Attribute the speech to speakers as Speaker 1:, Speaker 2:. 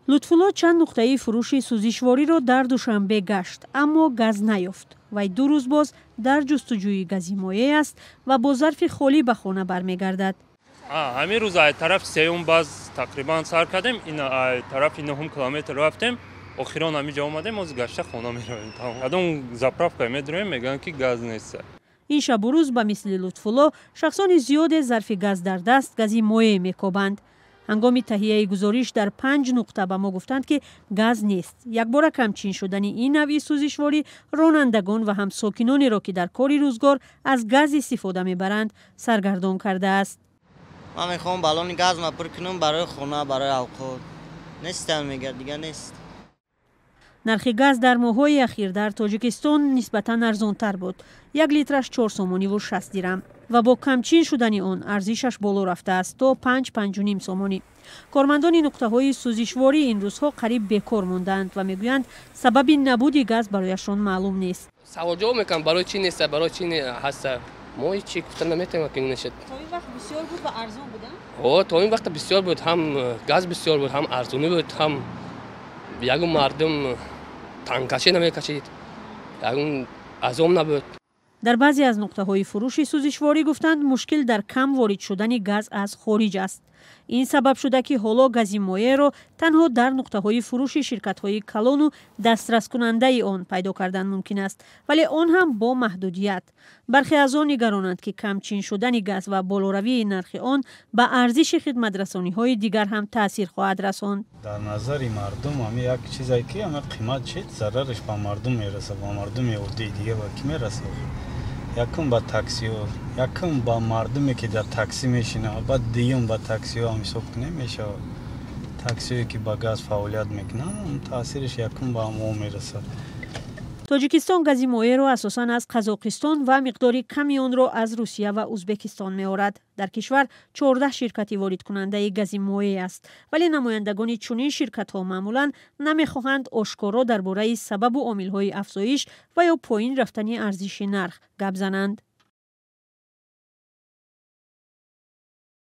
Speaker 1: Лутфулло чанд нуқтаи фурӯши сӯзишвориро дар Душанбе гашт, аммо газ наёфт. Вай 2 рӯз боз дар ҷустуҷӯи гази моеъ аст ва бо зарфи холӣ ба хона бармегардад.
Speaker 2: Ҳамин рӯз ай тарафи сеюм баз тақрибан сар кардем, ин ай тарафи нуҳум километр рафтем, охирон ҳамиҷа омадем, оз гашта хона меравем. Кадом заправка медроем, мегӯянд, ки газ нест.
Speaker 1: Ин шабу рӯз ба мисли Лутфулло шахсони зиёде зарфи газ дар даст гази моеъ мекобанд. Ҳангоми таҳияи гузориш дар панҷ нуқта ба мо гуфтанд, ки газ нест. Якбора камчин шудани ин навъи сӯзишворӣ ронандагон ва ҳам сокинонеро, ки дар кори рӯзгор аз газ истифода мебаранд, саргардон кардааст.
Speaker 3: Ман мехоҳам баллони газма пур кунам барои хона, барои авқот. Нестам, мегӯяд, дига нест.
Speaker 1: Нархи газ дар моҳҳои ахир дар Тоҷикистон нисбатан арзонтар буд, як литраш 4 сомониву 60 дирам, ва бо камчин шудани он арзишаш боло рафтааст то 5-5,5 сомонӣ. Кормандони нуқтаҳои сӯзишворӣ ин рӯзҳо қариб бекор мондаанд ва мегӯянд, сабаби набуди газ барояшон маълум нест.
Speaker 4: Саволҷавоб мекунам, барои чӣ неста, барои чӣ ҳаста, мо ҳеҷ чӣ гуфта наметавонем, ки нашад.
Speaker 1: То ин вақт бисёр буд ва арзон буд?
Speaker 4: О, то ин вақта бисёр буд, ҳам газ бисёр буд, ҳам арзонӣ буд, ҳам ягон мардум танкашӣ намекашид, ягон азоб набуд.
Speaker 1: Дар баъзе аз нуқтаҳои фурӯши сӯзишворӣ гуфтанд, мушкил дар кам ворид шудани газ аз хориҷ аст. Ин сабаб шуда, ки ҳоло гази моеъро танҳо дар нуқтаҳои фурӯши ширкатҳои калону дастраскунандаи он пайдо кардан мумкин аст, вале он ҳам бо маҳдудият. Бархе аз он нигаронанд, ки камчин шудани газ ва болоравии нархи он ба арзиши хидматрасониҳои дигар ҳам таъсир хоҳад расонд.
Speaker 5: Дар назари мардум ҳами як чизе, ки ҳама қимат шид, зарараш ба мардум мерасад, ба мардуми оддии дига ба кӣ мерасад? Якум ба таксиҳо, якум ба мардуме, ки дар таксӣ мешинад, баъд дуюм ба таксиҳо ҳам ҳисоб кунем мешавад. Таксиҳое, ки ба газ фаъолият мекунанд, таъсираш якум ба мо мерасад.
Speaker 1: Тоҷикистон гази моеъро асосан аз Қазоқистон ва миқдори ками онро аз Русия ва Узбекистон меорад. Дар кишвар 14 ширкати воридкунандаи гази моеъ аст, вале намояндагони чунин ширкатҳо маъмулан намехоҳанд ошкоро дар бораи сабабу омилҳои афзоиш ва ё поин рафтани арзиши нарх гап зананд.